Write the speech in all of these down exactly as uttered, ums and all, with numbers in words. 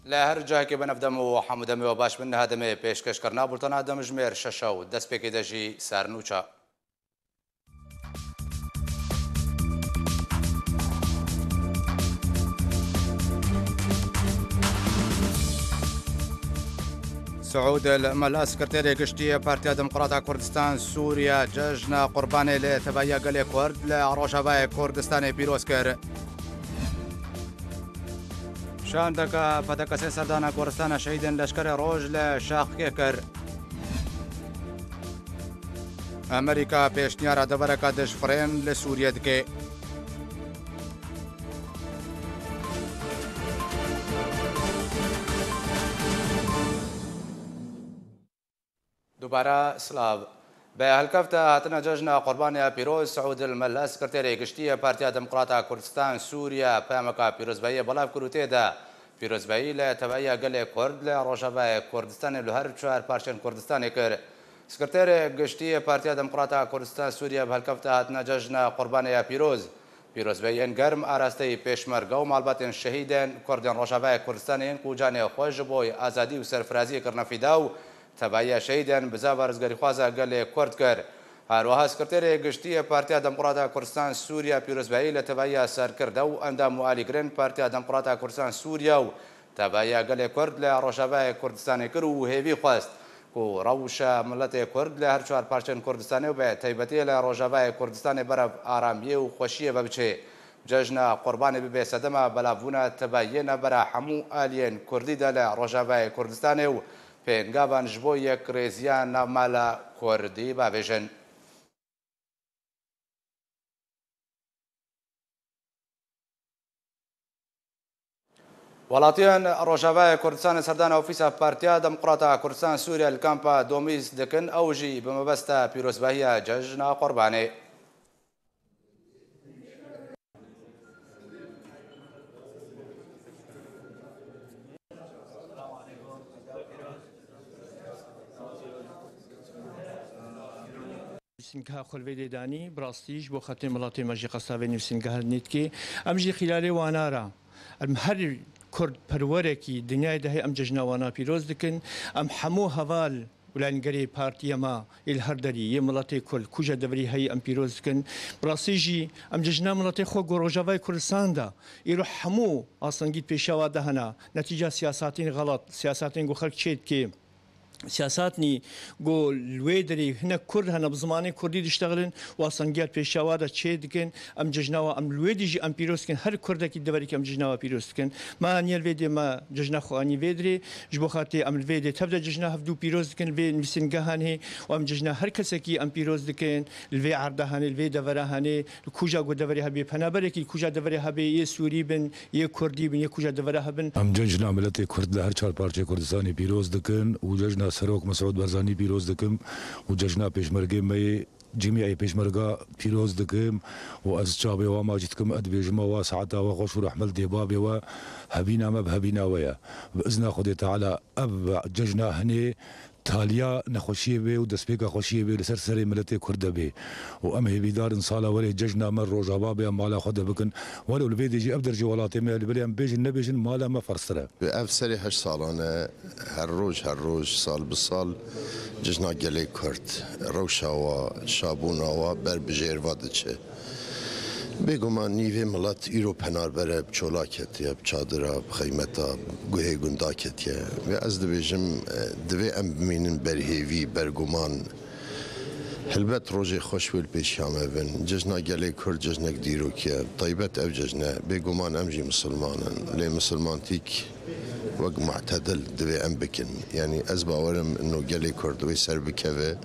Li her cihekê bi navdem û hemû demê we baş bin. Niha demê pêşkêşkirina bultena demjimêr şeş û destpêkê de jî sernûça. Siûd El Mela, Sekreterê Giştî yê Partiya Demokrata Kurdistan Sûriye, Cejna Qurbanê li tevahiya gelê Kurd li Rojavayê Kurdistanê pîroz kir. Şandeka P D K S serdana Goristana Şehîdên Leşkerê Roj li Şaxkê kir. Amerîka pêşniyara devereke dijfirên li Sûriyê dike. Dubare silav. Bi helkefta hatina Cejna Qurbanê ya pîroz, Siûd El Mela, Sekreterê Giştî yê Partiya Demokrata Kurdistan Sûriye, peyameka pîrozbahiyê belav kir û tê de pîrozbahî li tevahiya gelê Kurd li Rojavayê Kurdistanê li her çar parçên Kurdistanê kir. Sekreterê Giştî yê Partiya Demokrata Kurdistan Sûriye bi helkefta hatina Cejna Qurbanê ya pîroz, pîrozbahiyên germ arasteyî pêşmerge û malbatên şehîdên Kurdên Rojavayê Kurdistanê yên ku canê xwe ji bo azadî û serfiraziyê kirine fîda û tevahiya şehîdên bizava rizgarîxwaza gelê Kurd kir. Her wiha Sekreterê Giştî yê Partiya Demokrata Kurdistan Sûriye pîrozbahî li tevahiya serkirde û endam û alîgirên Partiya Demokrata Kurdistan Sûriye û tevahiya gelê Kurd li Rojavayê Kurdistanê kir û hêvî xwest ku rewşa miletê Kurd li her çar parçên Kurdistanê û bi taybetî li Rojavayê Kurdistanê berev aramiyê û xweşiyê ve biçe. Cejna Qurbanê bibe sedema belavbûna tevahiyê navbera hemû aliyên Kurdî de li Rojavayê Kurdistanê û pêngavan ji bo yekrêziya navmala Kurdî bavêjin. Welatiyên Rojavayê Kurdistanê serdana ofîsa Partiya Demokrata Kurdistan Sûriye li kampa Domîs dikin, ew jî bi mebesta pîrozbahiya Cejna Qurbanê. Nivîsîngeha xwe li vê dê danî, bi rastî ji bo xatirê miletê me jî qesta vê nivîsîngeha nêdikê. Em jî xîlalê wana re, em her kurdperwerekî dinyayê de heye, em cejna wana pîroz dikin. Em hemû heval û layîngerê partiya me yê li her derî, yê miletê Kurd, kûja deverî heye, em pîroz dikin. Bi rastî jî em cejna miletê xwe ku Rojavayê Kurdistan de îro hemû astengî di pêşiya wa de hene, netîca siyasatên xelet, siyasatên ku xelk çê dike, siyasatnî ku li wê derê hinek Kurd hene bi zimanê Kurdî diştexilin û astengiya di pêşiya wa de çê dikin. Em cejna wa, em li wê dî jî em pîroz dikin. Her Kurdekî deverî ke em cejna wa pîroz dikin. Me aniye li vê dê me cejna xwe anî vê dirê. Ji bo xatirê em li vê dê tev de cejna hevdû pîroz dikin, li vê nivîsîngehan hê û em cejna her kesekî em pîroz dikin, li vê erda hene, li vê devera hene, li kûja ku deverê hebe, penaberekî li kûja deverê hebe, yê Sûrî bin, yê Kurdî bin, yê kûja devera hebin. Em cejna miletê Kurd li her çar parçeyê Kurdistanê pîroz dikin û cejna Serok Mesûd Barzanî pîroz dikim û cejna pêşmergê me yê Cimîyayê Pêşmerga pîroz dikim û ez çavê wa macî dikim, ez dibêjim, wa saeta we xweş û rehmet dê babê we, hevîna me bi hevîna we ye. Bi izna Xwedê Teala ev cejna hinê taliya nexweşiyê bê û destpêka xweşiyê bê li ser serê miletê Kurd de bê. Û em hêvîdar in sala werê cejna me Rojava bê, em mala xwe de bikin. Welew li vê dê jî ev der ji welatê me ye, lê belê em bêjin nebêjin, mala me ferztir e. Ev serê heşt salan e, her roj, her roj, sal bi sal cejna gelê Kurd, rewşa wa, şabûna wa ber bi jêr va diçe. Bêguman nîvê milet îro penarber e, bi çola ketiye, bi çadira, bi xeymeta, bi guhê gunda ketiye. Ve ez dibêjim, e, divê em bimînin berhêvî, berguman. Helbet rojê xweş wê li pêşiya me bin. Cejna gelê Kurd cejnek dîrokî ye. Taybet ev cejn e. Bêguman em jî misilman in. Lê misilmantîk wek mu'tedil divê em bikin. Yanî ez bawer im ino gelê Kurd wê ser bikeve.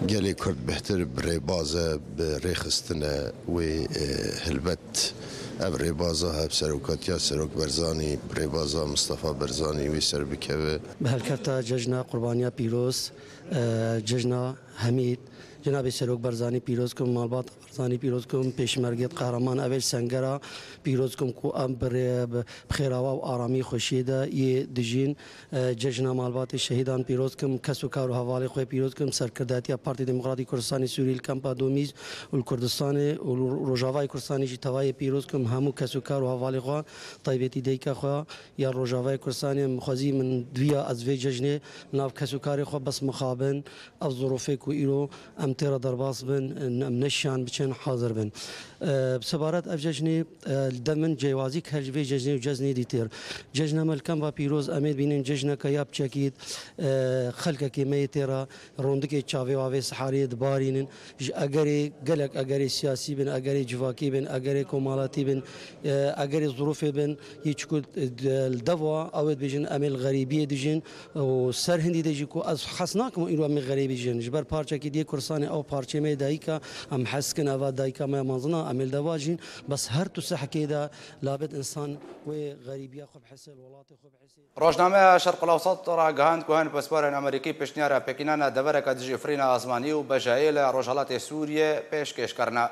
Gelê Kurd bêhtir bi rêbaz e, bi rêxistin e. Wê, e, helbet ev rêbaza hevserokatiya Serok Barzanî, bi rêbaza Mistefa Barzanî wê ser bikeve. Bi helkefta cejna Qurbaniya Pîroz, e, cejna Hemîd, Cenabê Serok Barzanî pîroz kim, malbata Barzanî pîroz kim, pêşmergê qehreman ev ê sengera pîroz kim ku em bi rê-, bi, bi xêrawa û aramî xweşiyê de yê dijîn. E, cejna malbatê şehîdan pîroz kim, kes û kar û hevalê xwe pîroz kim, serkirdatiya Partî Demokratîk Kurdistanê Sûrî li Kempa Domîz û li Kurdistanê û li Rojavayê Kurdistanê jî tevayê pîroz kim, hemû kes û kar û hevalê xwe, taybetî dayika xwe ya Rojavayê Kurdistanê. Min xwezî min diviya ez vê cejnê nav kes û karê xwe bes mixabin. Ev zirofê ku îro em tê re derbas bin, em neşiyan biçin, hazir bin. E, bi sebaret ev cejnê, e, li dem min cêwazî her ji vê cejnê û cejnê dîtir. Cejna me li Kempa Pîroz em ê dibînin cejneke ya piçekî, e, xelkekê me yê tê re rondikê çavê û avê sihariyê dibarînin. Ji egerê gelek egerê siyasî bin, egerê civakî bin, egerê komalatî bin, e, egerê zirofê bin, yê çiku, e, de-, li dev wa ew ê dibêjin em ê li xerîbiyê dijîn. Û ser hindî de jî ku ez hez nakim îro em ê xerîbî jin. Ji ber parçekî diyê Kurdistanê ew parçeyê me yê dayika, em hez dikin eva dayika me ya mezin a, em ê li deva jîn. Bes her tu sehkê de labet însan wê xerîbiya xwe bihese, li welatê xwe bihese. Rojnameya Şerq el Ewsat ragihand ku hin pisporên Amerîkî pêşniyara pêkînana devereke dijî firîna azmanî û bejayê li Rojhelatê Sûriyê pêşkêş kirine.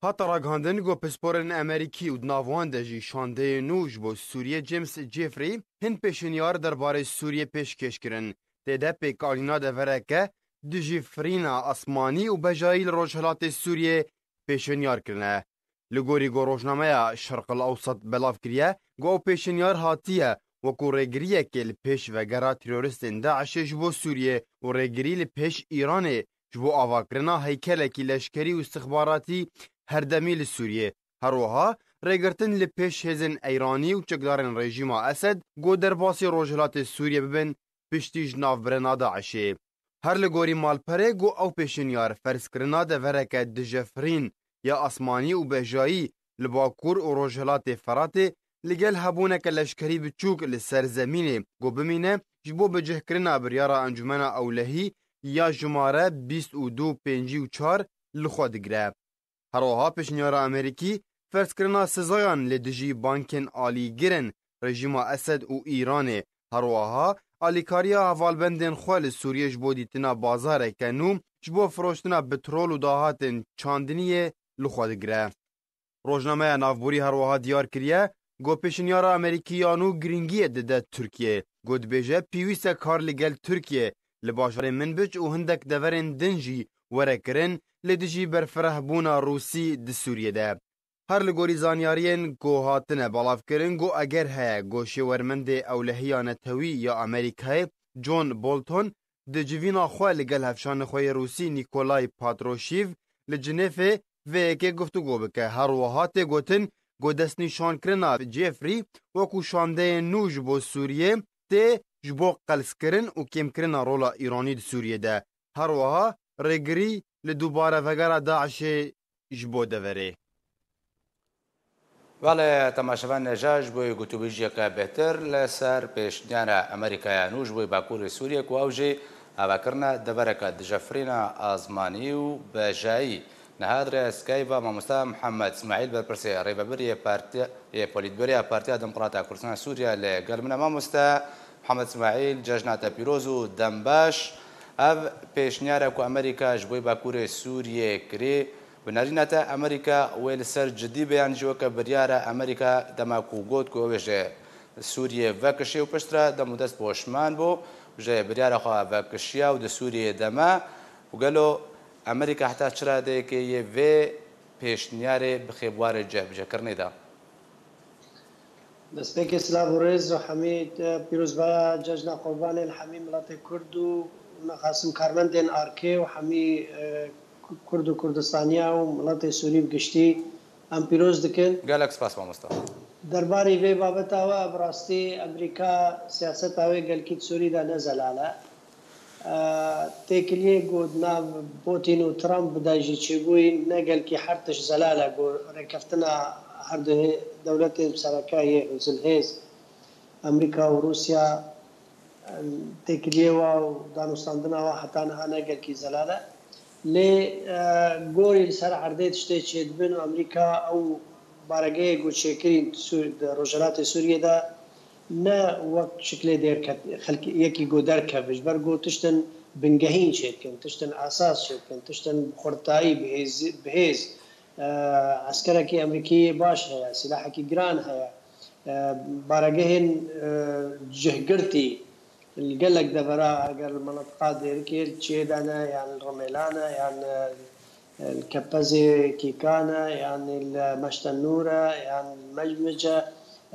Hate ragihandin ku pisporên Amerîkî û di nav wan de jî şandeyê nû ji bo Sûriyê James Jeffrey hin pêşinyar derbarê Sûriyê pêşkêş kirin. Tê de pêkanîna devereke dijî firîna asmanî û bejayî li Rojhilatê Sûriyê pêşinyar kirine. Li gorî ku rojnameya Şerq el Ewsat belav kiriye, ku ew pêşinyar hatiye wekû rêgiriyekê li pêş vegera teroristên DAIŞê ji bo Sûriyê û rêgirî li pêş Îranê ji bo avakirina heykelekî leşkerî û istixbaratî herdemî li Sûriyê. Her wiha rêgirtin li pêş hêzên Eyranî û çekdarên rejîma Esed ku derbasî Rojhilatê Sûriyê bibin, piştî ji navbirina DAIŞê. Her li gorî malperê ku ew pêşinyar ferzkirina devereke dijefirîn ya asmanî û bejayî li Bakur û Rojhilatê Feratê li gel hebûneke leşkerî biçûk li ser zemînê ku bimîne ji bo bicihkirina biryara Encûmena Ewlehî ya jimare bîst û du pêncî û çar li xwe digire. Her wiha pêşniyara Amerîkî ferzkirina sizayan li dijî bankên alîgir in rejîma Esed û Îranê, her wiha alîkariya hevalbendên xwe li Sûriyê ji bo dîtina bazareke nû ji bo firoştina petrol û dahatên çandiniyê li xwe digire. Rojnameya Navborî her wiha diyar kiriye ku pêşinyara Amerîkî ya nû girîngiyê dide Tirkiyê, ku dibêje pêwîst e kar li gel Tirkiyê li bajarê Minbic û hindek deverên din jî were kirin li dijî berfirehbûna Rûsî di Sûriyê de. Her li gorî zanyariyên ku hatine belavkirin, ku eger heye ku şêwermendê ewlehiya netewî ya Amerîkayê John Bolton di civîna xwe li gel hevşanê xwe yê Rûsî Nîkolay Patrûşîv li Cinêfê vê yekê guftûgo bike. Her wiha tê gotin ku destnîşankirina Jeffrey wekû şandeyê nû ji bo Sûriyê tê ji bo qelskirin û kêmkirina rola Îranî di Sûriyê de. Her wiha rêgirî li dubare vegera DAIŞê ji bo deverê. Belê, temaşevan, ne ja ji bo gotûbêjiyeke bêhtir li ser pêşniyara Amerîkaya nû ji bo Bakurê Sûriyê ku ew jî avakirina devereke dijefirîna azmanî û bejayî. Niha di rêya Skype ve mamosta Mihemed Smaîl, berpirsê rêvebirê yê partiya, yê Polîtbûroya Partiya Demokrata Kurdistana Sûriye li gel min e. Mamoste Mihemed Smaîl, cejna te pîroz û dem baş. Ev pêşniyara ku Amerîka ji bo Bakurê Sûriyê kirî, bi nerîna te Amerîka wê li ser cidî be, yan jî weke biryara Amerîka dema ku got ku ew ê ji Sûriyê vekişê û piştre dem û dest poşman bû, ji biryara xwe vekişiya û di Sûriyê de me û gelo Amerîka heta çi radeyekê yê vê pêşniyarê bi xêbwarê cihbicihkirinê de? Destpêkê silav û rêz û hemî, e, pîrozbaya cejna Qurbanê li hemî miletê Kurd û nexasim karmendên arkê û hemî, e, Ku-, Kurd û Kurdistaniya û miletê Sûrî bi giştî em pîroz dikin. Gelek spas mamosta. Derbarî vê babeta we bi rastî Amerîka siyaseta wê gelkî di Sûrî de ne zelal e. E, têkiliyê ku di nav Putin û Trump de jî çêbûyî ne gelkî her tişt zelal e ku rêkeftina her du hê-, dewletên sereke yê zilhêz, Amerîka û Rûsya, em, têkiliyê wa û danûstandina wa heta niha ne gelkî zelal e. Lê, e, gorî li ser erdê tiştê çêdibin û Amerîka ew baregehê ku çêkirîn Sû-, di Rojhilatê Sûriyê de ne wek şiklê dêrket-, xelkê yekî ku derkeve, ji ber ku tiştin bingehîn çêdikin, tiştin esas çêdikin, tiştin bi xurtayî, bi hêz, bi hêz. E, eskerekî Amerîkî baş heye, silahekî giran heye. E, baregehên, e, cihgirtî li gelek devera, eger li mintiqa Dêrikê, li Çiyê de ne, yan li Rimêla ne, yan, e, li Kepezê Kîka ne, yan li Meşte Nûr e, yan li Mecmic e,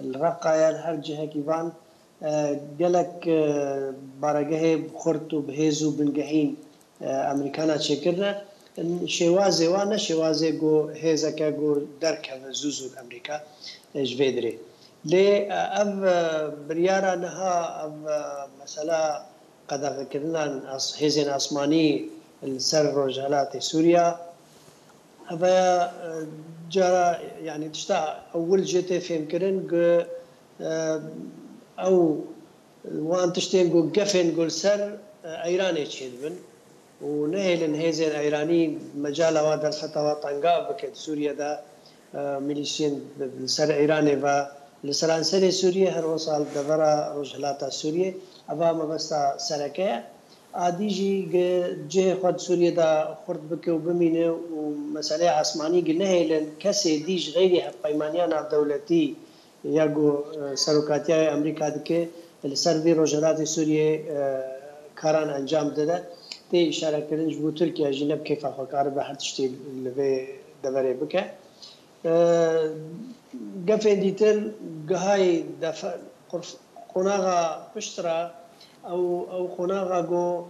li Reqa ye, li her cihekî van, e, gelek, e, baregehê bi xurt û bi hêz û bingehîn, e, Amerîkana çêkirine. Şêwazê wan ne şêwazê ku hêzeke ku derkeve zû zû li Amerîka, e, ji vê dirê. Lê, e, ev, e, biryara niha, ev, e, mesela qedexekirina as-, hêzên asmanî li ser rojhilatê Sûriya, heve, e, cara, yani tişta ewil jê tê fêmkirin ku, e, ew wan tiştên ku gefên ku li ser, e, Eyranê çêdibin û nehêlin hêzên Eyranî mecala wa derfeta wa tengav bike di Sûriye de, e, milîşiyên li ser Eyranê ve li seranserê Sûriye, her wisa li devera rojhilata Sûriye. Eva mebesta sereke ye. A dî jî gi cihê xwe di Sûriye de xurt bike û bimîne û meseleyê asmanî gi nehêlin kesê dî ji xeyrî hevpeymaniya navdewletî ya ku, e, serokatiya Amerîka dike, li ser vî rojhilatê Sûriyê, e, karan encam dide. Tê îşarekirin ji bo Tirkiye jî ne bi kêfa xwe karibe her tiştê li vê deverê bike. E, gefên dîtir gihayî defe-, qurf-, qonaxa piştre ew, ew qonaxa ku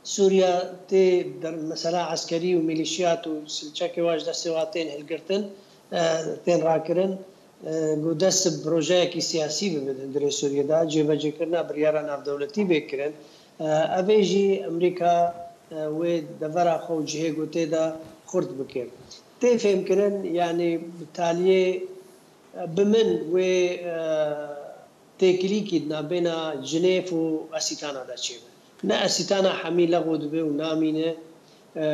Sûriya tê der-, mesela eskerî û milîşiyat û silçekê wa ji destê wa tên hilgirtin, e, tên rakirin, e, ku dest bi projeyekî siyasî bibe di hundirê Sûriyê de, cêbecêkirina biryara navdewletî bê kirin. E, ev ê jî Amerîka, e, wê devera xwe û cihê ku tê de xurt bike. Tê fêmkirin, yanî bi taliyê, e, bi min wê, e, têkilîkî di navbêna Cinêv û Esîtana de çêbe. Ne Esîtana hemî lexw dibe û namîne, e,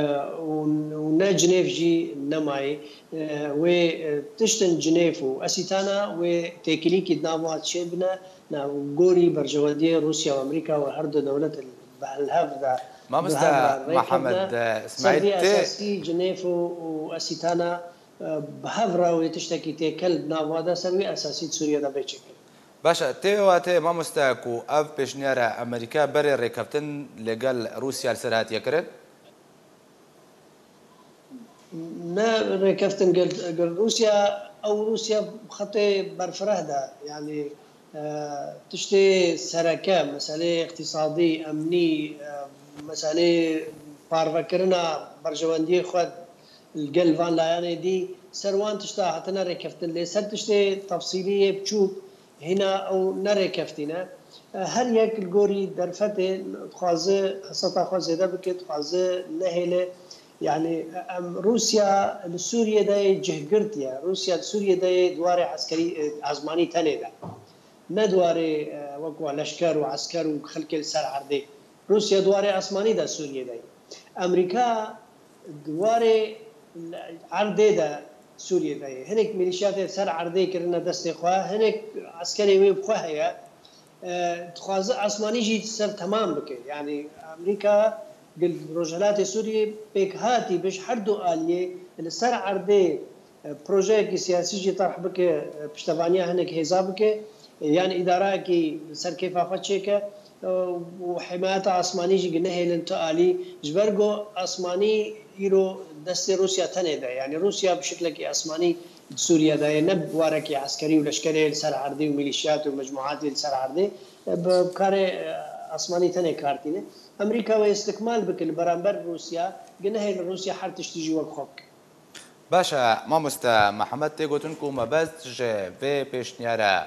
û, û ne Cinêv jî nemayê. E, wê, e, tiştin Cinêv û Esîtana wê têkilîkî di nav wan çêbine, na gorî berjewendiyê Rûsya û Amerîka û her du dewlet bi hev de, bi Mamoste hev re Mihemed, rêkevine. E, Ser Îsmaîl vî tê esasî Cinêv û, û Esîtana, e, bi hev re wê tiştekî têkel di nav wan de ser wî esasî di Sûriye de bê çêkirin. Baş e, tê wê watê mamoste ku ev pêşniyara Amerîka berê rêkeftin li gel Rûsya li ser hatiye kirin? Ne rêkeftin gel, gel Rûsya, ew Rûsya xetê berfireh de, yanî, e, tiştê sereke, meseleyê îqtîsadî, emnî, e, meseleyê parvekirina berjewendiyê xwe li gel van layanê dî, ser wan tişta hatine rêkeftin, lê ser tiştê tefsîlî yê biçûk hîna ew ne rêkeftî ne. Her yek li gorî derfetê dixwaze heseta xwe zêde bike, dixwaze nehêle. Yanî em, Rûsya li Sûriyê de yê cihgirtî ye. Rûsya li Sûriyê de yê di warê eskerî, e, azmanî tenê de. Ne di warê, e, wek wa leşker û esker û xelkê li ser erdê. Rûsya di warê asmanî de Sûriyê de ye. Amerîka di warê erdê de Sûriyê de ye. Hinek milîşiyatê ser erdê kirine destê xwe, hinek eskerê wê bi xwe heye. E, dixwaze asmanî jî ser temam bike. Yanî Amerîka gel Rojhilatê Sûriyê pêkhatî bi ji her du aliyê li ser erdê, e, projeyekî siyasî jî terh bike, e, piştevaniya hinek hêza bike, e, yan îdareyekî ser kêfa xwe çêke, e, û himayeta asmanî jî nehêlin tu alî, ji ber ku asmanî îro destê Rûsya tenê de. Yanî Rûsya bi şiklekî asmanî di Sûriye de ye, ne bi warekî eskerî û leşkerê li ser erdê û milîşiyat û mecmuatê li ser erdê, e, bi karê, e, asmanî tenê kar tîne. Amerîka wê îstikmal bike li beramber Rûsya, gi nehêlin Rûsya her tiştî jî wek xwe bike. Baş e, mamoste Mihemed, tê gotin ku mebest ji vê pêşniyara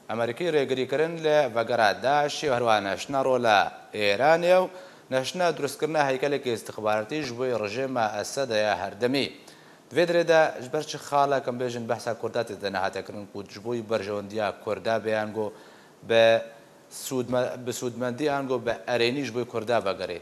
Amerîkî rêgirîkirin li vegera DAIŞê û herwiha neştina rola Îranê û neştina dirustkirina heykelekî îstixbaratî ji bo rejîma Esed ya herdemî. Di vê dirê de ji ber çi xalek em bêjin behsa Kurda tê de nehate kirin ku ji bo berjewendiya Kurda be yan ku bi sûdme-, bi sûdmendî yan ku bi erênî ji bo Kurda vegerê?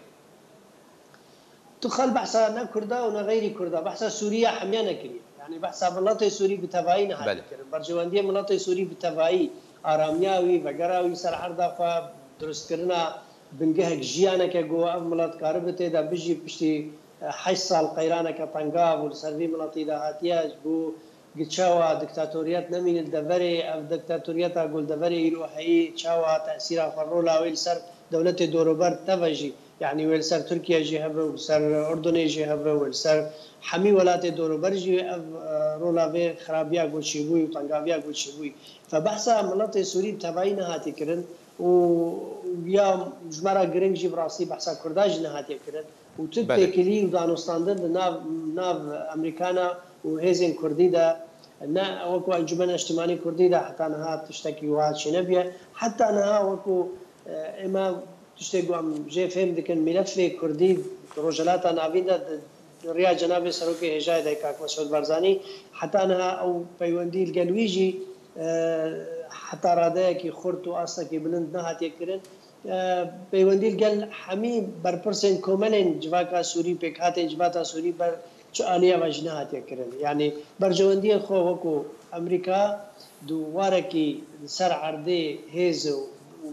Tu xal behsa ne Kurda û ne xeyrî Kurda, behsa Sûriya hemiya nekiriye. Yanî behsa miletê Sûrî bi tevayî nehatiye Belê. kirin. Berjewendiyê miletê Sûrî bi tevayî, aramiya wî, vegera wî ser erda xwe, dirustkirina bingehek jiyaneke ku ev milet karibe tê de bijî piştî, e, heşt sal qeyraneke tengav û li ser vî miletî de hatiye, ku çawa diktatoriyet nemîne li deverê, ev diktatoriyeta ku li deverê îro heyî, çawa tesîra xwe, rola wê li ser dewletê doruber teve jî, yanî wê li ser Tirkiye jî hebe û li ser Urdunê jî hebe û li ser hemî welatê doruber jî ev, e, rola vê xirabiya ku çêbûyî û tengaviya ku çêbûyî. Fe behsa miletê Sûrî bi tevayî nehatiye kirin û ya ji me re giring jî bi rastî behsa Kurda jî nehatiye kirin û tu Belê. têkilî û danûstandin di nav, nav Amerîkana û hêzên Kurdî de ne wekû Encûmena Niştimanî Kurdî de heta niha tiştekî wiha çênebiye. Heta niha wekû, e, ême tiştê ku em jê fêm dikin, mîletê Kurdî di Rojhilata Navîn de di, di riya cenabê Serokê Hêjayê de Kak Mesûd Barzanî heta niha ew peywendî li gel wî jî, e, heta radeyekî xurt û astekî bilind nehatiye kirin. E, peywendî li gel hemî berpirsên komelên civaka Sûrî, pêkhatên civaka Sûrî ber çi aliyê ve jî nehatiye kirin. Yanî berjewendiyên xwe wekû Amerîka di warekî li ser erdê hêz û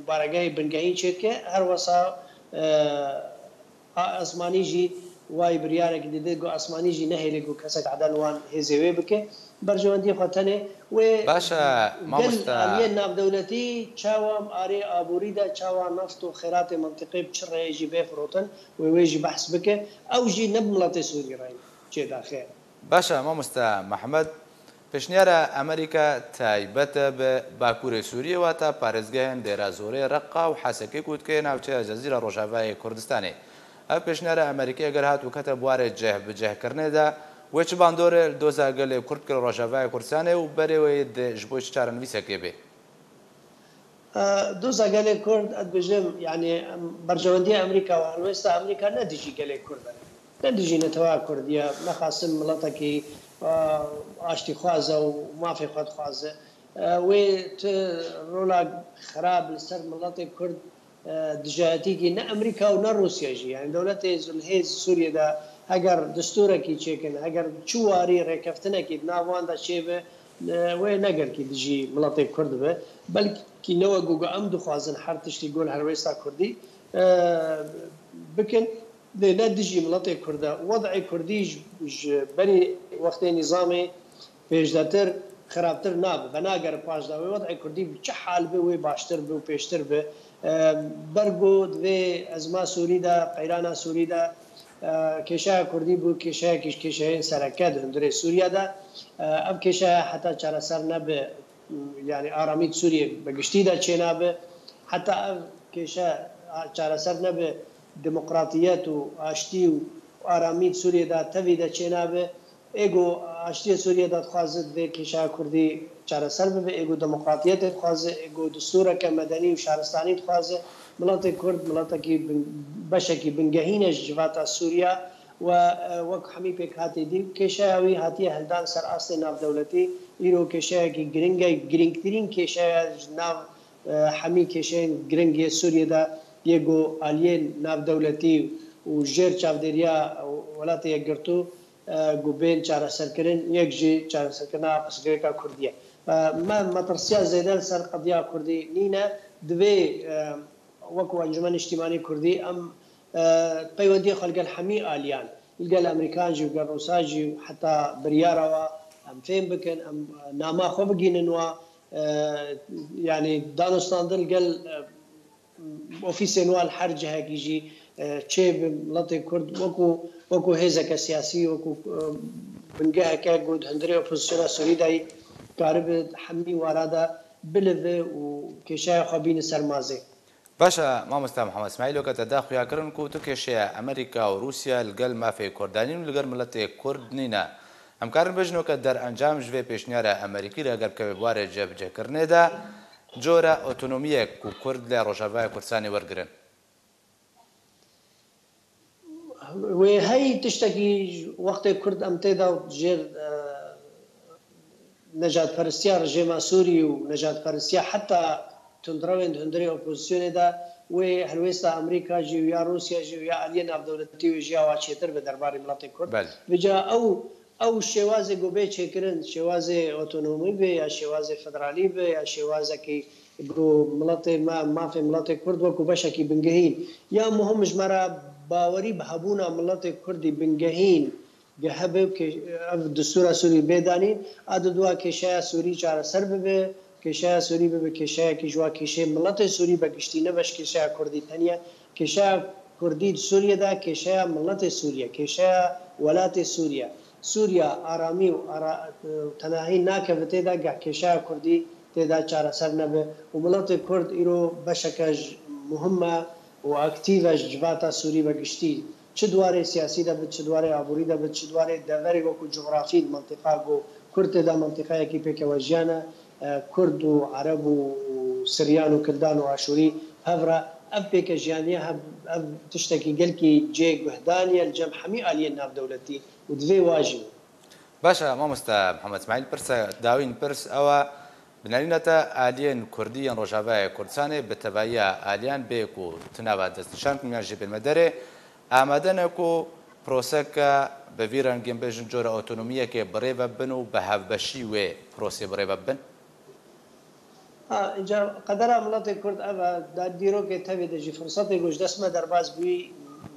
baregehê bingehîn çêdike, her wesa, e, a Esmanî jî wayî biryarekî dide, ku Esmanî jî nehêle ku kesek eden wan hêzê wê bike. Berjewendiyê xwe tenê wê Baş e, gel mamoste. aliyên navdewletî çawa arê aborî de, çawa neft û xêratê mentiqê bi çi rêyê jî bê firotin, wê wê jî behs bike. Ew jî ne bi miletê Sûrî re çêdaxe. Baş e, mamoste Mehmed. Pêşniyara Amerîka taybet e bi Bakurê Sûriyê, wata parêzgehên Dêra Zorê, Reqa û Hesekê ku dikê navçeya Cezîra Rojavayê Kurdistanê. Ev pêşniyara Amerîkî eger hat û kete bi warê cihbicihkirinê de, wê çi bandorê li doza gelê Kurd bike li Rojavayê Kurdistanê û berê wê di ji bo çi çarenivîsekê bê? E, doza gelê Kurd, ez dibêjim, yanî, em, berjewendiya Amerîka û helwesta Amerîka ne dijî gelê Kurd e. Ne dijî netewa Kurdî ye, nexasim miletekî, e, aştîxwaz e û mafê xwe dixwaze. E, wê tu rola xirab li ser miletê Kurd, e, dijayetîkî ne Amerîka û ne Rûsya jî, yanî dewletê zilhêz Sûriyê de heger destûrekî çêkin, heger çi warî rêkeftinekî di nav wan de çêbe, e, wê ne gelkî dijî miletê Kurd be. Belkî ne wek ku em dixwazin her tiştî gol helwêsta Kurdî, e, bikin, lê ne dijî miletê Kurd e. Wed'ê Kurdî ji, ji berî wextê nîzamê pêşdetir xirabtir nabe, venagere paş de. Wê wed'ê Kurdî bi çi hal be, wê baştir be û pêştir be. E, ber ku di vê ezma Sûrî de, qeyrana Sûrî de, e, kêşeya Kurdî bû kêşeyekî ji kêşeyên sereke di hundirê Sûriye de. E, ev kêşeya heta çareser nebe, yanî aramî di Sûriyê bi giştî de çênabe. Heta ev kêşe çareser nebe, demokratiyet û aştî û aramî di Sûriyê de tevî de çênabe. Ê ku aştiyê Sûriyê de dixwaze divê kêşeya Kurdî çareser bibe, ê ku demokratiyetê dixwaze, ê ku destûreke medenî û şaristanî dixwaze, miletê Kurd miletekî bin, beşekî bingehîn e ji civata Sûriya. We, e, wek hemî pêkhatê dî, kêşeya wî hatiye hildan ser astê navdewletî. Îro kêşeyekî giring e, girîngtirîn kêşeya ji nav, e, hemî kêşeyên giring yê Sûriyê de yê ku aliyên navdewletî û jêr çavdêriya Welatê Yekgirtû, e, ku bên çareserkirin, yek jî çareserkirina pirsgirêka Kurdî ye. E, me metirsiya zêde li ser qediya Kurdî nîne, divê, e, wekû Encûmena Niştîmanî Kurdî em, e, peywendiyê xwe li gel hemî aliyan, li gel Amerîkan jî, li gel Rûsa jî, heta biryara wa em fêm bikin, em nama xwe bigînin wa, e, yanî danûstandin li gel, e, ofîsên wan li her cihekî jî, e, çê bi miletê Kurd wekû, wekû hêzeke siyasî, wekû, e, bingeheke ku di hundirê opozisyona Sûrî de yî, karibe hemî wara de bilive û kêşeya xwe bîne ser mazê. Baş e, mamoste Mihemed Îsmaîl, weke te da xuya kirin ku tu kêşeya Amerîka û Rûsya li gel mafê Kurdanî û li gel miletê Kurd nîne. Em karin bêjin weke derencam ji vê pêşniyara Amerîkî re eger bikeve bi warê cihbicihkirinê de, cora otonomiyek ku Kurd li Rojavaya Kurdistanê wergirin? Wê hey tiştekî wextê Kurd em tê de jêr, e, nejadperestiya rejêma Sûrî û nejadperestiya heta tundrewên di hundirê opozisyonê de wê helwêsta Amerîka jî û ya Rûsya jî û ya aliyê navdewletî wê jî ya wa çêtir be derbarê miletê Kurd. Belê. Vêca ew Ew şêwazê ku bê çêkirin, şêwazê otonomî be ya şêwazê federalî be ya şêwazekî ku miletê me, mafê miletê Kurd wekû beşekî bingehîn. Ya muhim ji me re bawerî bi hebûna miletê Kurdî bingehîn ge hebe, ev distûra Sûrî bê danîn, a didua kêşeya Sûrî çareser bibe, kêşeya Sûrî bibe kêşeyekî ji wa kêşeyê miletê Sûrî be giştî, ne beş kêşeya Kurdî teniye. Kêşeya Kurdî di Sûriye de kêşeya miletê Sûriye, kêşeya welatê Sûriye. Sûriye aramî û ara, tenahî nakeve tê de geh kêşeya Kurdî tê de çareser nebe û miletê Kurd îro beşeke ji muhim e û aktîf e ji civata Sûrî ve giştî. Çi di warê siyasî de bit, çi di warê aborî de bit, çi di warê deverê wekû cografî di mentiqa ku Kurd tê de mentiqayekî pêkewejiyan e, e, Kurd û Ereb û, û Siryan û Kildan û Aşûrî hev re ev pêkejiyaniye, hev, ev tiştekî gelkî cê guhdanî ye li cem hemî aliyên navdewletî û divê wa jî. Baş e, mamoste Mihemed Îsmaîl, pirsa dawîn pirs ew e, bi nerîna te aliyên Kurdî yên Rojavayê Kurdistanê bi tevahiya aliyan bê ku tu nava destnîşan kirin yan jî bên me derê, amade ne ku proseke bi vî rengîn bêjin cora otonomiyekê bi rê ve bin û bi hevbeşî wê prosê bi rê ve bin? Ha, înca qedera miletê Kurd ev e, da dîrokê tevî de jî firsetê ku ji dest me derbas bûyî,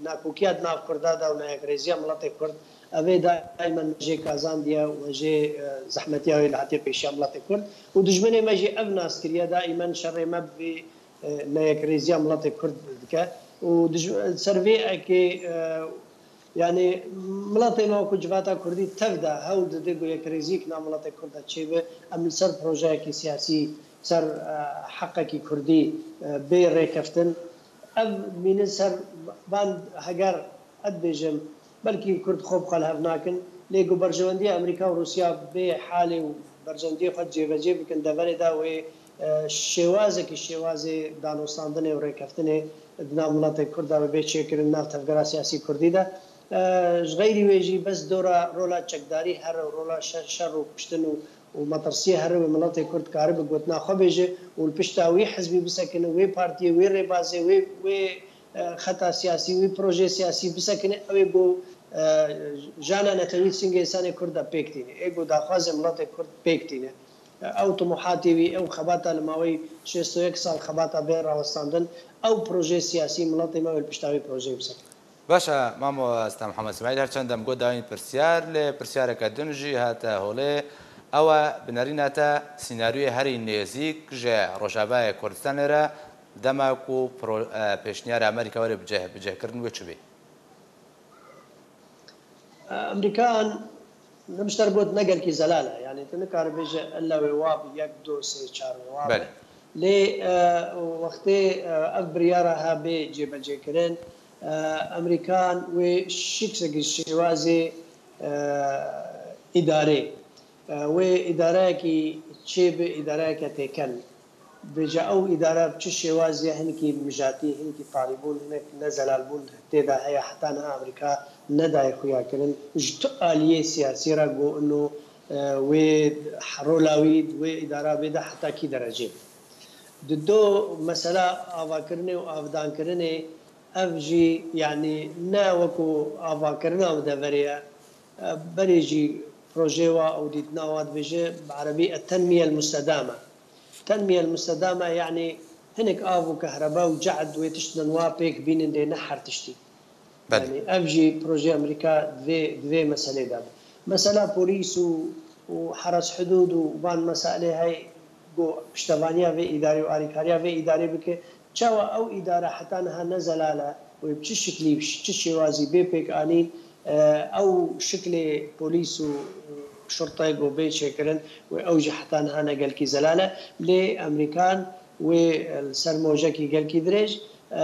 nakokiya di nav Kurda de û neyekrêziya miletê Kurd, ev ê daîmen me jê kazandiye û me jê, e, zehmetiya wê li hatiye pêşiya miletê Kurd. Û dijminê me jî ev nas kiriye, daîmen şerê me bi vî, e, neyekrêziya miletê Kurd dike. Û dij-, ser vê ekê, e, Yanî miletê me wekû civata Kurdî tev de hewl dide ku yekrêziyek nav miletê Kurd de çêbe. Em li ser projeyekî siyasî, ser, e, heqekî Kurdî, e, bê rêkeftin. Ev mînin ser van heger ez dibêjim, belkî Kurd xwe bi xwe li hev nakin, lê ku berjewendiya Amerîka û Rûsya bê halê û berjewendiyê xwe cêvecê bikin, deverê de wê, e, şêwazekî şêwazê danûstandinê û rêkeftinê di nav miletê Kurd de bê çêkirin, nav tevgera siyasî Kurdî de. E, ji xeyrî wê jî bes dora rola çekdarî here û rola şer, şer û kuştin û, û metirsiyê here wê miletê Kurd karibe gotina xwe bêje û li pişta wî hizbî bisekine, wê partiyê, wê rêbazê, wê, wê, e, xeta siyasî, wê projeyê siyasî bisekine, ew ê ku, e, jana netewî singê însanê Kurd de pêk tîne, ê ku daxwazê miletê Kurd pêk tîne. Ew timohatê wî, ew xebata li maweyî şêst û yek sal xebata bê rawestandin, ew projeyê siyasî miletê me wê li pişta wê projeyê bisekine. Baş e, mamoste Mihemed Îsmaîl, her çend em got dawîn pirsyar, lê pirsyareke din jî hate holê. Ew e, bi nerîna te sînaryoyê herî nêzîk ji Rojavayê Kurdistanê re dema ku pro-, e, pêşniyara Amerîka were bicih-, bicihkirin wê çi bê? Amerîkan Nibişter got ne gelkî zelal e. Yanî tu nikare bêje ella wê wa bi yek, du, sê, çar wê wa be. Belê. Lê, e, wextê, e, ev biryara ha bê cêbecêkirin, e, Amerîkan wê şiksekî şêwazê, e, îdarê, e, wê îdareyekî çêbi, îdareyeke têkel. Bêje ew îdare bi çi şêwazî ye, hinekî mijatî, hinekî tarîbûn, hinek ne zelalbûn tê de heye, heta niha Amerîka nedaye xuyakirin. Ji tu aliyê siyasî re got ino, e, wê rola wî di wê îdara bê de heta kî derecê be. Di do mesela avakirinê û avdankirinê, ev jî, yanî ne wekû avakirina bi deverê ye. E, berê jî projeyê wa û dîtina wa dibêje, bi erebî et-tenmiye el-mustedame. Tenmiye el-mustedame, yanî hinek av û kehreba û cehd wê tiştên wa pêk bînin, lê ne her tiştî. Belê. Yanî ev jî projeyê Amerîka di vê, di vê meselê de be. Mesela polîs û, û heres hudûd û van meselê hey ku piştevaniya vê îdarê û alîkariya vê îdarê bike, çawa ew îdare heta niha ne zelal e û bi çi şiklî, bi çi şêwazî bê pêk anîn, e, ew şiklê polîs û, û şurtê ku bê çêkirin û ew jî heta niha ne gelkî zelal e. Lê Amerîkan wê, e, li ser mojekî gelkî dirêj, e,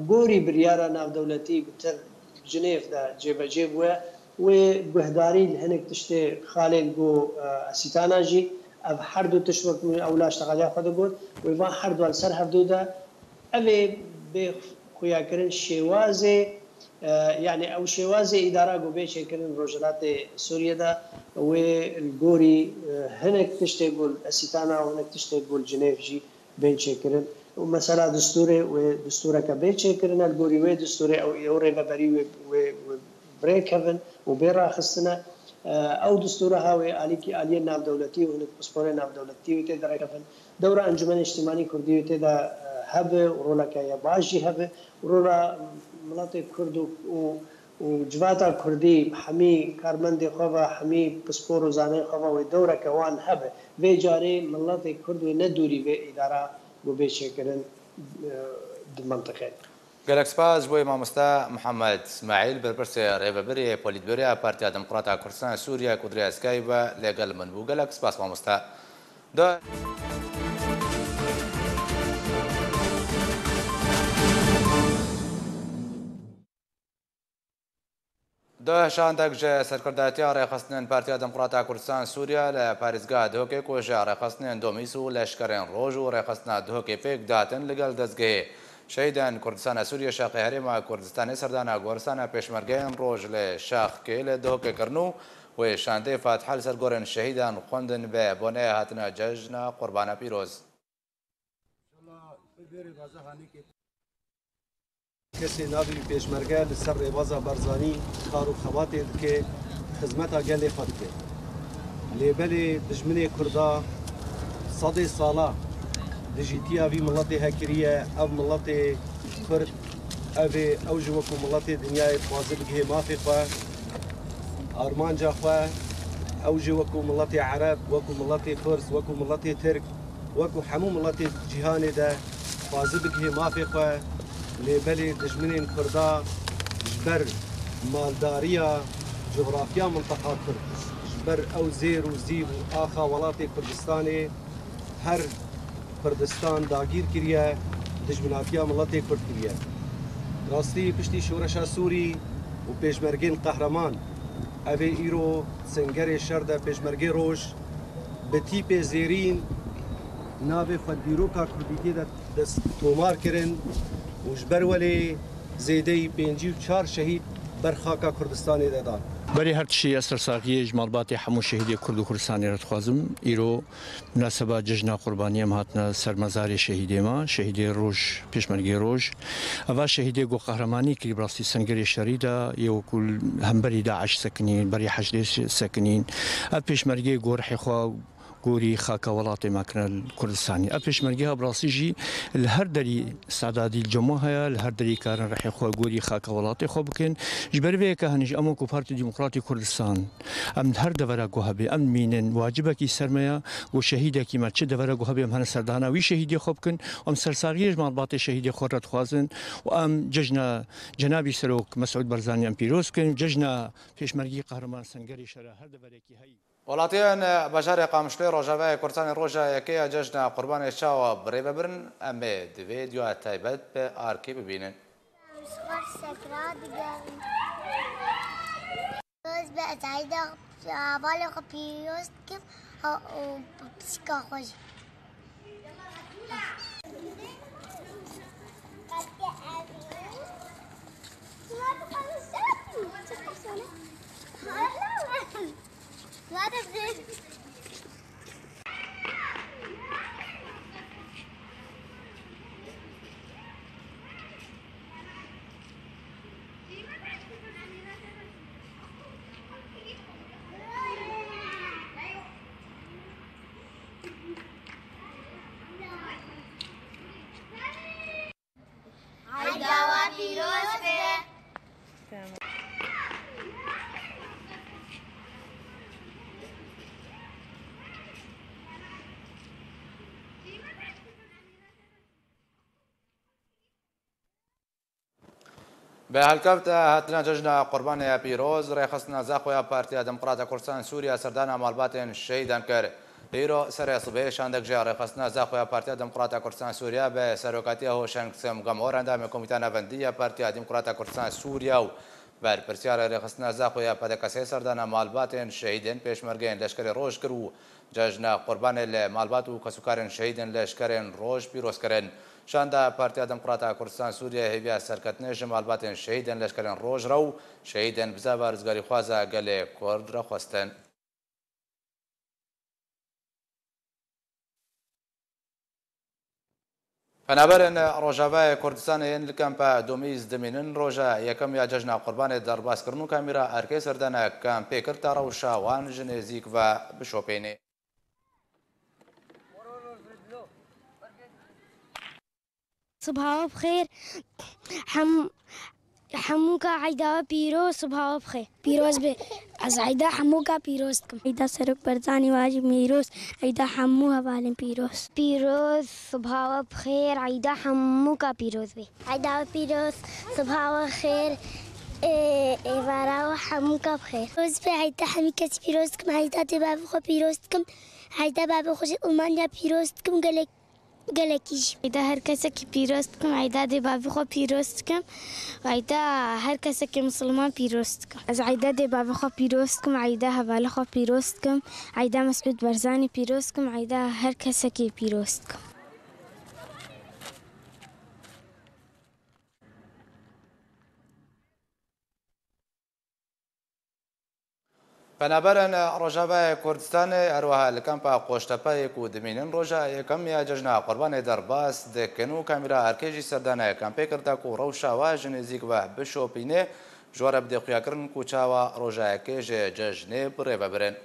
gorî biryara navdewletî bi tir Cinêv de cêbecê bûye. Wê guhdarî li hinek tiştê xalên ku, e, Esîtana jî, ev her du tişt wek min ewla ji texeliya xwe de got, wê van her du li ser hevdu de ev ê bê xuyakirin şêwazê, e, yanî ew şêwazê îdara ku bê çêkirin Rojhilatê Sûriye de wê li gorî, e, hinek tiştê ku li Esîtana û hinek tiştê ku li Cinêv jî bên çêkirin. Û mesela distûrê wê distûreke bê çêkirine, li gorî wê distûrê ew, ew rêveberî wê, wê, wê birêkevin û bê raxistine. Ew distûra ha wê alîkî, aliyên navdewletî û hinek pisporên navdewletî wê tê de rêkevin. Dewra Encûmenê Niştimanî Kurdî wê tê de, e, hebe û roleke ye baş jî hebe û rola miletê Kurd û, û, û civata Kurdî, hemî karmendê xwe ve, hemî pispor û zaneyên xwe ve wê dewreke wan hebe. Vê carê miletê Kurd wê ne dûrî vê îdara ku bê çêkirin, e, di mentiqê de. Gelek spas ji bo wê mamoste Mihemed Îsmaîl, berpirsê rêvebirê polîtbûroya Partiya Demokrata Kurdistan Sûriye ku di rêya Skype ve lê gel min bû. Gelek spas mamoste. Da Di şandek ji serkirdatiya rêxistinên Partiya Demokrata Kurdistan Sûriye li parêzgeha Duhokê ku ji rêxistinên Domîs û leşkerên Roj û rêxistina Duhokê pêk dihatin, li gel dezgehê şehîdên Kurdistana Sûriye Şaxê Herêma Kurdistanê serdana goristana pêşmergeyên Roj li Şaxkê li Duhokê kirin û wê şandê Fatiha li ser gorên şehîdan xwendin, bi boneyê hatina Cejna Qurbana Pîroz. Kesê navê wî pêşmerge li ser rêbaza Barzanî kar û xebatê dike, xizmeta gelê xwe dike. Lê belê dijminê Kurda sedê sala dijîtiya vî miletê he kiriye. Ev miletê Kurd, ev ê ew jî wekû miletê dinyayê dixwaze bigihê mafê xwe, armanca xwe, ew jî wekû miletê Ereb, wekû miletê Firs, wekû miletê Tirk, wekû hemû miletê cîhanê de dixwaze bigihê mafê xwe, lê belê dijminên Kurda ji ber maldariya coxrafiya minteqa Kurd, ji ber ew zêr û zîv û axa welatê Kurdistanê her Kurdistan dagîr kiriye, dijminatiya miletê Kurd kiriye. Rastî piştî şoreşa Sûrî û pêşmergên qehreman, ev ê îro sengerê şer de pêşmergê Roj bi tîpê zêrîn navê xwe dîroka Kurdîtiyê de dest tomar kirin û ji ber welê zêdeyî pêncî û çar şehîd ber xaka Kurdistanê de dan. Berî her tiştî ez sersaxiyê ji malbatê hemû şehîdê Kurd û Kurdistanê re dixwazim. Îro munaseba Cejna Qurbaniyê em hatine ser mezarê şehîdê me, şehîdê Roj, Pêşmergê Roj. Eva şehîdê ku qehremanî kirî, bi rastî sengerê şerî de yê wekû hemberî DAIŞ sekinîn, berî heşdê sekinîn. Ev pêşmergê ku rihê xwe gorî xaka welatê me kirine li Kurdistanê. Ev pêşmergeha bi rastî jî li her derî sedadî li cem we heye, li her derî karin rihê xwe gorî xaka welatê xwe bikin. Ji ber vê yeke henî jî em wekû Partî Demokratî Kurdistan, em li her devera ku hebe, em mînin, wacibekî ser me ye, ku şehîdekî me çi devera ku hebe, em hene serdana wî şehîdê xwe bikin. Em sersaxiyê ji malbatê şehîdê xwe re dixwazin û em cejna Cenabî Serok Mesûd Barzanî em pîroz dikin, cejna pêşmergî qehreman sengerê şera her deverekî heyî. Welatiyên bajarê Qamişloyê Rojavayê Kurdistanê roja yekê ya Cejna Qurbanê çawa bi rê ve birin, em ê di vê vîdeoya taybet bi arkê bibînin. Ji xwe sekra digerin. Ez bi ezayî de hevalê xwe pîroz dikim û pisîka xwe jî. Eyda we pîroz be. Bi helkefta hatina Cejna Qurbanê ya pîroz, rêxistina Zaxo ya Partiya Demokrata Kurdistan Sûriye serdana malbatên şehîdan kir. Îro serê sibê şandek ji rêxistina Zaxo ya Partiya Demokrata Kurdistan Sûriye bi serokatiya Hoşeng Semgam Or, endamê Komîta Navendî ya Partiya Demokrata Kurdistan Sûriye û berpirsyarê rêxistina Zaxo ya P D K S serdana malbatên şehîdên pêşmergeyên leşkerê Roj kir û Cejna Qurbanê li malbat û kesûkarên şehîdên leşkerên Roj pîroz kirin. Şanda Partiya Demokrata Kurdistan Sûriye hêviya serketinê ji malbatên şehîdên leşkerên Roj re û şehîdên bizava rizgarîxwaza gelê Kurd re xwestin. Penaberên Rojavayê Kurdistanê yên li kempa Dumîz dimînin, roja yekem ya cejna Qurbanê derbas kirin û kamîra erkê serdana kempê kir ta rewşa wan ji nêzîk ve bişopînê. Sibaha we bi xêr. Hem, hemû ka eyda we pîroz, sibaha we bi xêr. Pîroz be. Ez eyda hemû ka pîroz dikim. Eyda Serok Barzanî wajî pîroz. Eyda hemû hevalên pîroz. Pîroz, sibaha we bi xêr. Eyda hemû ka pîroz be. Eyda we pîroz, sibaha we xêr. Ê, êvara we hemû ka bi xêr. Pîroz be, eyda hemî kes pîroz dikim. Eyda dê bavê xwe pîroz dikim. Eyda bavê xwe ji Almanya pîroz dikim. Gelek Gelekî jî. Eyda her kesekî pîroz dikim, eyda dê bavê xwe pîroz dikim. Eyda her kesekî misilman pîroz dikim. Ez eyda dê bavê xwe pîroz dikim, eyda hevalê xwe pîroz dikim, eyda Mesûd Barzanî pîroz dikim, eyda her kesekî pîroz dikim. Penaberên Rojavayê Kurdistanê her wiha li kampa Qoştepe yê ku dimînin roja yekem ya cejna Qurbanê derbas dikin û kamîra erkê jî serdane kempê kirda ku rewşa wa ji nêzîk ve bişopîne, ji we re bide xuyakirin ku çawa roja yekê ji cejnê bi rê ve birin.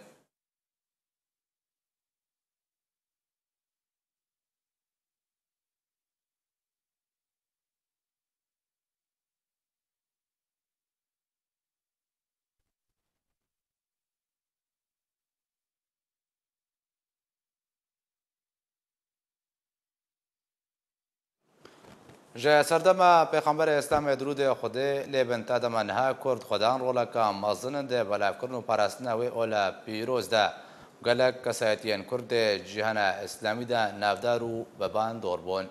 Ji serdema Pêxemberê Îslamê dirûdê Xwedê lê bin ta dema niha Kurd xwe dan roleka mezin di belavkirin û parastina wê ola pîroz de. Gelek kesayetiyên Kurd di cîhana Îslamî de navdar û bi bandor bûn.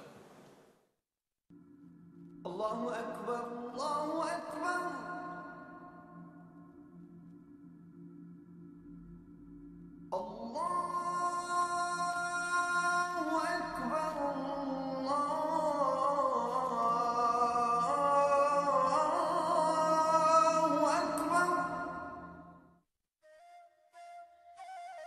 Allahu Ekber, Allahu Ekber. Allahu Ekber, Allahu Ekber.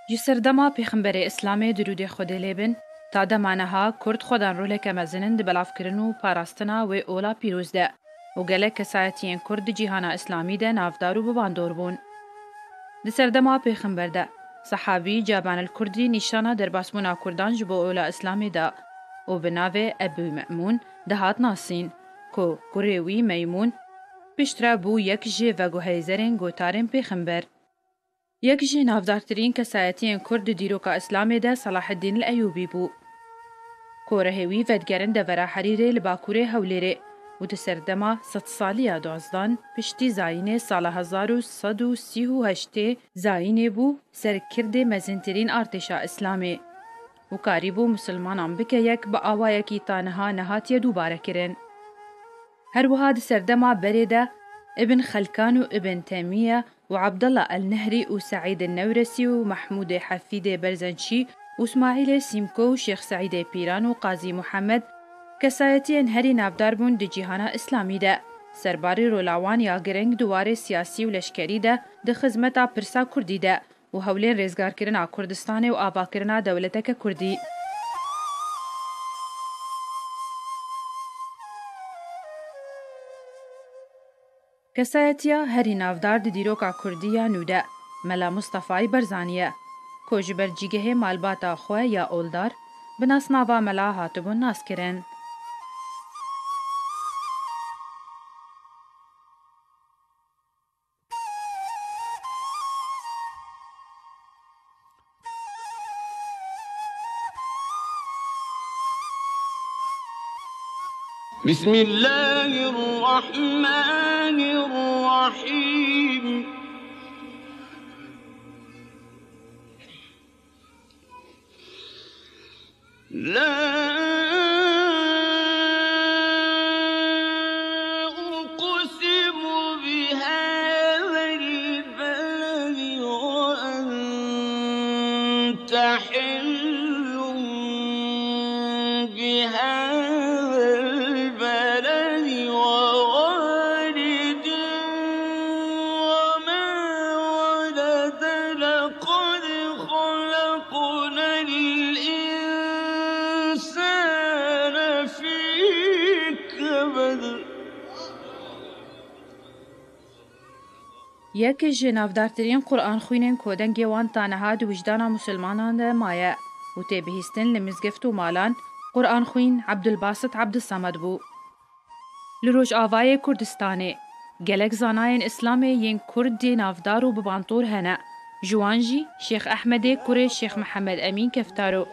Ji serdema Pêxemberê Îslamê dirûdê Xwedê lê bin, ta dema niha Kurd xwe dan roleke mezin in di belavkirin û parastina wê ola pîroz de û gelek kesayetiyên Kurd di cîhana Îslamî de navdar û bi bandor bûn. Di serdema Pêxember de, sehabî Caban el Kurdî nîşana derbasbûna Kurdan ji bo ola Îslamê da û bi navê Ebû Me'mûn dihat nasîn, ku kurê wî Meymûn piştre bû yek ji veguheyzerên gotarên Pêxember. Yek ji navdartirîn kesayetiyên Kurd di dîroka Îslamê de Selaheddîn el Eyûbî bû, ku rihê wî vedigerin devera Herîrê li bakurê Hewlêrê û di serdema sedsaliya duazdan piştî zayînê sala hezar û sed û sî û heştê zayînê bû serkirdê mezintirîn artêşa Îslamê û karîbû misilmanan bike yek bi awayekî ta niha nehatiye dubare kirin. Her wiha di serdema berê de Ibn Xelkan û Ibn Temiye û Abdullah el-Nehrî û Seîd el-Newresî û Mehmûdê Hefîdê Berzençî û Smaîlê Sîmko û Şêx Seîdê Pîran û Qazî Muhammed kesayetiyên herî navdar bûn di cîhana Îslamî de. Serbarî rola wan ya giring di warê siyasî û leşkerî de di xizmeta pirsa Kurdî de û hewlên rêzgarkirina Kurdistanê û avakirina dewleteke Kurdî. Kesayetiya herî navdar di dîroka Kurdî ya nû de Mela Mustefayî Barzanî ye, ku ji ber cîgehê malbata xwe ya oldar bi nasnava Mela hatibûn naskirin. بسم الله الرحمن الرحيم. لا أقسم بهذا البلد وأنت حل بهذا البلد ووالد وما ولد لقد خلقنا الإنسان Yek ji navdartirîn Qur'anxwînên ku dengê wan ta niha di wijdana misilmanan de maye û tê bihîstin li mizgift û malan, Qur'anxwîn Ebdulbasit Ebdulsamed bû. Li Rojavayê Kurdistanê gelek zanayên Îslamê yên Kurd dê navdar û bi bantor hene. Ji wan jî Şêx Ehmedê kurê Şêx Mihemed Emîn Keftaro,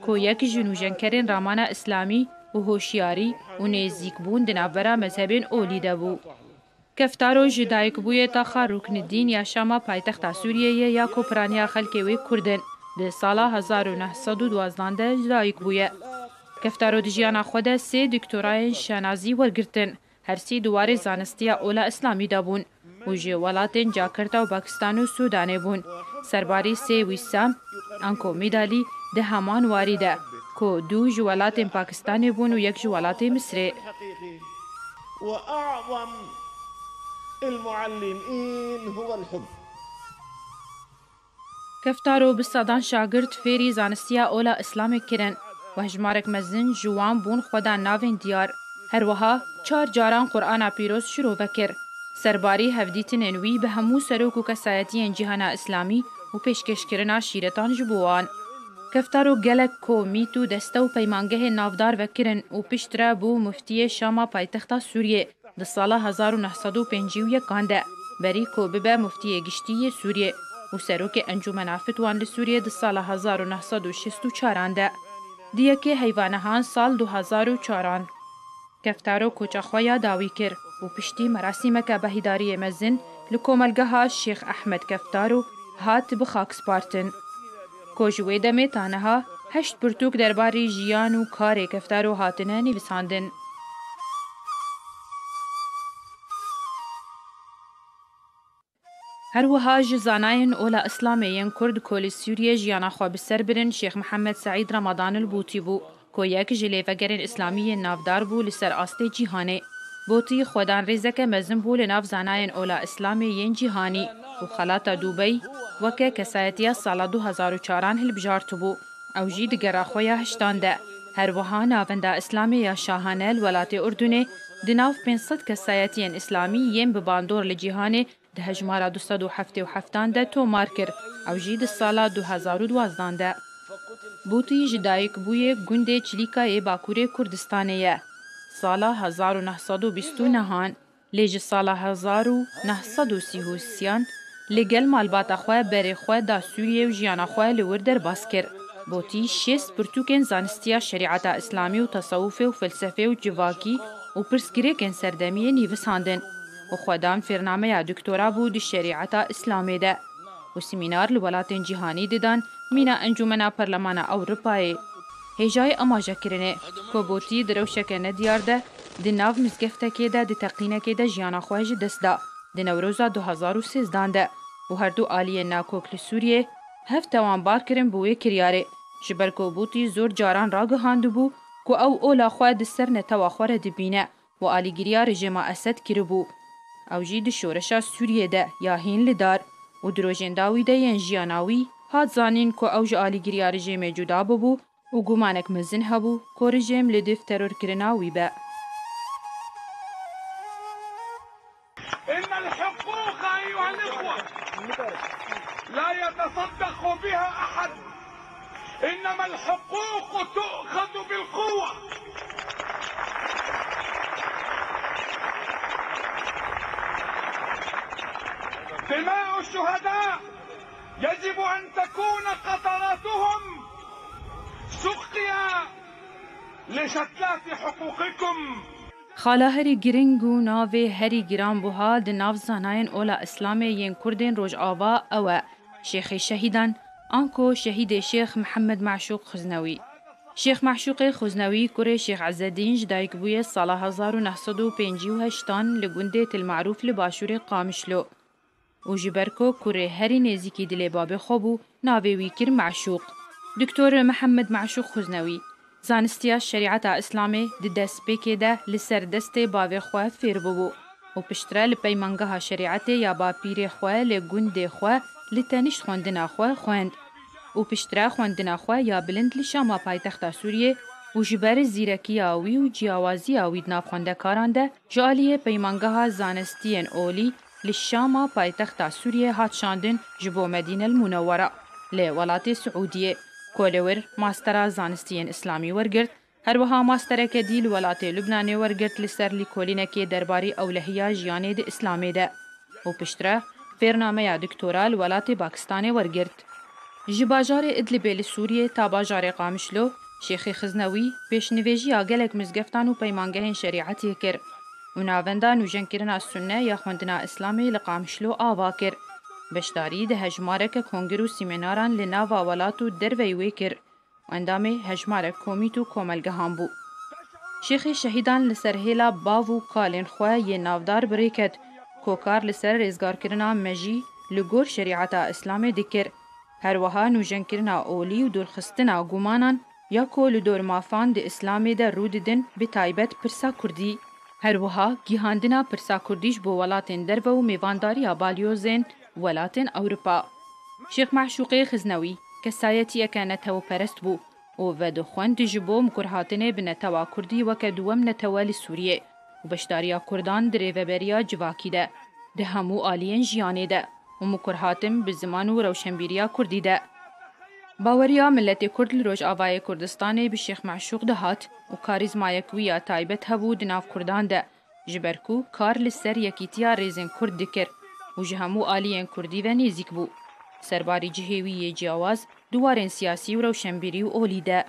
ku yek ji nûjenkerên ramana Îslamî û hoşyarî û nêzîkbûn di navbera mezhebên olî de bû. Keftaro ji dayikbûyê taxa Ruknidîn ya Şama paytexta Sûriyê ye ya ku piraniya xelkê wê Kurd in. Di sala hezar û neh sed û duwazdeh de ji dayik bûye. Keftaro di jiyana xwe de sê doktorayên şanazî wergirtin. Her sî di warê zanistiya ola Îslamî de bûn û ji welatên Cakerta û Pakistan û Sûdanê bûn. Serbarî sê Wîsam, anko Mîdalî, di heman warî de ku du ji welatên Pakistanê bûn û yek ji welatê Misrê. وأعظم المعلمين هو الحب. Keftaro bi sedan şagirt fêrî zanistiya ola Îslamê kirin û hejmarek mezin ji wan bûn xwedan navên diyar. Her wiha çar caran Qur'ana Pîroz şirove kir. Serbarî hevdîtinên wî bi hemû serok û kesayetiyên cîhana Îslamî û pêşkêşkirina şîretan ji bo wan. Keftaro gelek komît û deste û peymangehên navdar vekirin û piştre bû muftiyê Şama paytexta Sûriyê. Di sala hezar û neh sed û pêncî û yekan de, berî ku bibe muftiyê giştî yê Sûriyê û serokê Encûmena Fitwan li Sûriyê di sala hezar û neh sed û şêst û çaran de, di yekê heyvanehan sal du hezar û çaran, Keftaro koça xwe ya dawî kir û piştî merasîmeke behîdariyê mezin li komelgeha Şêx Ehmed Keftaro hat bi xak spartin. Ku ji wê demê ta niha heşt pirtûk derbarê jiyan û karê Keftaro hatine nivîsandin. Her wiha ji zanayên ola Îslamê yên Kurd ku li Sûriyê jiyana xwe bi ser birin Şêx Mihemed Seîd Ramadan el Bûtî bû, ku yek ji lêvegerên Îslamî yên navdar bû li ser astê cîhanê. Bûtî xwedan rêzeke mezin bû li nav zanayên ola Îslamê yên cîhanî û xelata Dubey weke kesayetiya sala du hezar û çaran hilbijartibû. Ew jî di gera xwe ya hiştan de. Her wiha Navenda Îslamê ya Şahane li welatê Urdunê di nav pênc sed kesayetiyên Îslamî yên bi bandor li cîhanê di hejmara du sed û heftê û heftan de tomar kir, ew jî di sala du hezar û duwazdeh de. Bûtî ji dayik bûyê gundê Çilîka yê Bakurê Kurdistanê ye. Sala hezar û neh sed û bîst û nehan, lê ji sala hezar û neh sed û sî û sêyan li gel malbata xwe berê xwe da Sûriyê û jiyana xwe li wir derbas kir. Bûtî şêst pirtûkên zanistiya şerîeta Îslamî û tesewufê û felsefê û civakî û pirsgirêkên serdemiyê nivîsandin û xwedan fêrnameya doktora bû di şerîeta Îslamê de û semînar li welatên cîhanî didan, mîna Encûmena Perlemana Ewropayê. Hêjayê amajekirinê, ku Bûtî di rewşeke nediyar de di nav mizgeftekê de di teqînekê de jiyana xwe ji dest da, di Newroza du hezar û sêzdeh de û her du aliyên nakok li Sûriyê hev tewanbar kirin bi wê kiryarê, ji ber ku Bûtî zor caran ragihandibû ku ew ola xwe di ser netewa xwe re dibîne û alîgiriya rejîma Esed kiribû. Ew jî di şoreşa Sûriyê de ya hîn li dar û di rojên dawî de yên jiyana wî hat zanîn ku ew ji alîgiriya rejîmê cuda bûbû û gumanek mezin hebû ku rejîm li dîv terorkirina wî be. إن الحقوق أيها الإخوة لا يتصدق بها أحد، إنما الحقوق تؤخذ بالقوة. دماء الشهداء يجب أن تكون قطراتهم سقيا لشتلات حقوقكم. Xala herî giring û navê herî giranbuha di nav zanayên ola Îslamê yên Kurdên Rojava ew e, Şêxê Şehîdan, anko Şehîdê Şêx Mihemed Meşûq Xuznewî. Şêx Meşûqê Xuznewî kurê Şêx Ezedîn ji dayik bûye sala hezar û neh sed û pêncî û heştan li gundê Til Marûf li başûrê Qamişlo û ji ber ku kurê herî nêzîkî dilê babê xwe bû, navê wî kir Meşûq. Doktor Mihemed Meşûq Xuznewî zanistiya şerîeta Îslamê di destpêkê de li ser destê bavê xwe fêr bûbû û piştre li peymangeha şerîetê ya bapîrê xwe li gundê xwe li tenişt xwendina xwe xwend û piştre xwendina xwe ya bilind li Şama paytexta Sûriyê û ji ber zîrekiya wî û ciyawaziya wî di nav xwendekaran de ji aliyê peymangeha zanistiyên olî li Şama paytexta Sûriyê hat şandin ji bo Medîne el Munewwera li welatê Siûdiyê, ku li wir mastera zanistiyên îslamî wergirt, her wiha mastereke dî li welatê Lubnanê wergirt li ser lîkolînekê derbarî ewlehiya jiyanê di îslamê de û piştre fêrnameya doktora li welatê Pakistanê wergirt. Ji bajarê Idlibê li Sûriyê ta bajarê Qamişlo, Şêxê Xiznewî pêşnivêjiya gelek mizgeftan û peymangehên şerîetiyê kir û navenda nûjenkirina Sunne ya xwendina Îslamê li Qamişlo ava kir. Beşdarî di hejmareke kongir û sîmînaran li nava welat û derveyî wê kir û endamê hejmarek komît û komelgehan bû. Şêxê Şehîdan li ser hêla bav û kalên xwe yê navdar bi rê ket ku kar li ser rêzgarkirina mejî li gor şerîeta Îslamê dikir. Her wiha nûjenkirina olî û dûrxistina gumanan ya ku li dor mafan di Îslamê de rû didin, bi taybet pirsa Kurdî. Her wiha gihandina pirsa Kurdî ji bo welatên derve û mêvandariya balyozên welatên Ewropa. Şêx Meşûqê Xiznewî kesayetiyeke netewperest bû û vedixwend ji bo mikurhatinê bi netewa Kurdî weke duwem netewe li Sûriyê û beşdariya Kurdan di rêveberiya civakî de, di hemû aliyên jiyanê de û mikurhatin bi ziman û rewşenbîriya Kurdî de. Baweriya miletê Kurd li Rojavayê Kurdistanê bi Şêx Meşûq dihat û karîzmayek wî ya taybet hebû di nav Kurdan de, ji ber ku kar li ser yekîtiya rêzên Kurd dikir û ji hemû aliyên Kurdî ve nêzîk bû. Serbarî cihê wî yê ciyawaz di warên siyasî û rewşenbîrî û olî de.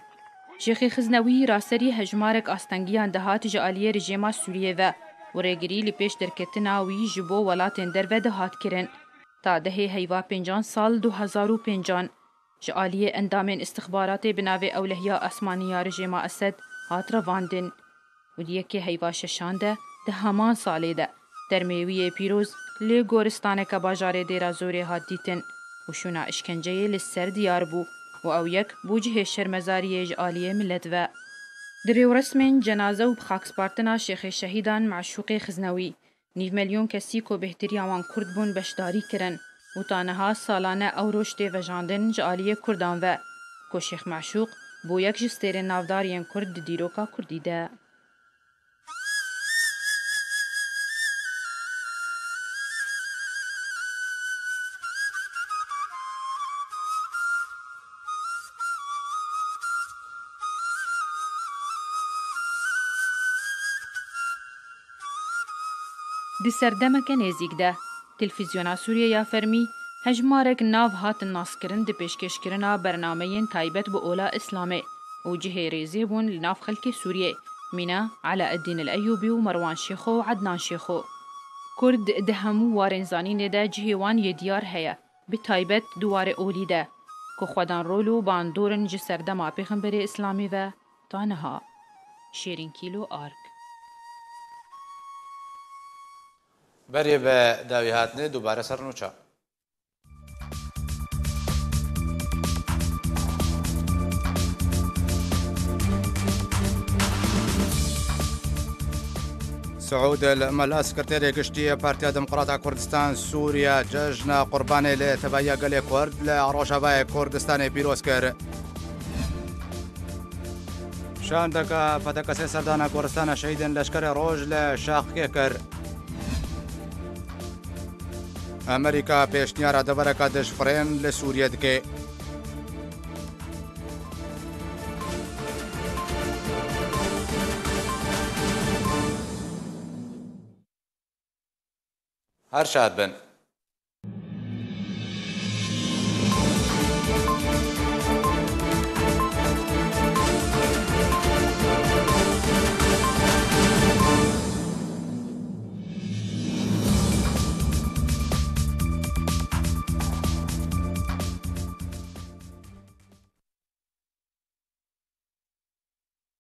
Şêxê Xiznewî raserî hejmarek astengiyan dihat ji aliyê rejêma Sûriyê ve û rêgirî li pêş derketina wî ji bo welatên derve dihat kirin. Ta dehê heyva pêncan sal du hezar û pêncan, ji aliyê endamên îstixbaratê bi navê Ewlehiya Asmanî ya rejêma Esed hat revandin û di yekê heyva şeşan de di heman salê de termê wî yê pîroz li goristaneke bajarê Dêra Zorê hat dîtin û şûna îşkenceyê li ser diyar bû û ew yek bû cihê şermezariyê ji aliyê milet ve. Di rêwresmên cenaze û bixakspartina Şêxê Şehîdan Meşûqê Xiznewî, nîv milyon kesî ku bêhtiriya wan Kurd bûn beşdarî kirin û ta niha salane ew roj tê vejandin ji aliyê Kurdan ve, ku Şêx Meşûq bû yek ji stêrên navdar yên Kurd di dîroka Kurdî de. Di serdemeke nêzîk de, Televîzyona Sûriyê ya Fermî hejmarek nav hatin naskirin di pêşkêşkirina bernameyên taybet bi ola Îslamê û cihê rêzê bûn li nav xelkê Sûriyê, mîna Elaeddîn El Eyûbî û Merwan Şêxo û Ednan Şêxo. Kurd di hemû warên zanînê de cihê wan yê diyar heye, bi taybet di warê olî de, ku xwedan rol û bandor in ji serdema Pêxemberê Îslamê ve ta niha. Şêrîn Kîlo Ark. Berê be dawî hatine dubare ser nûça. Siûd El Mela, Sekreterê Giştî yê Partiya Demokrata Kurdistan Sûriye, Cejna Qurbanê li tevahiya gelê Kurd li Rojavayê Kurdistanê pîroz kir. Şandeke P D K S serdana Goristana Şehîdên Leşkerê Roj li Şaxkê kir. Amerîka pêşniyara devereke dijfirên li Sûriyê dike. Her şad bin.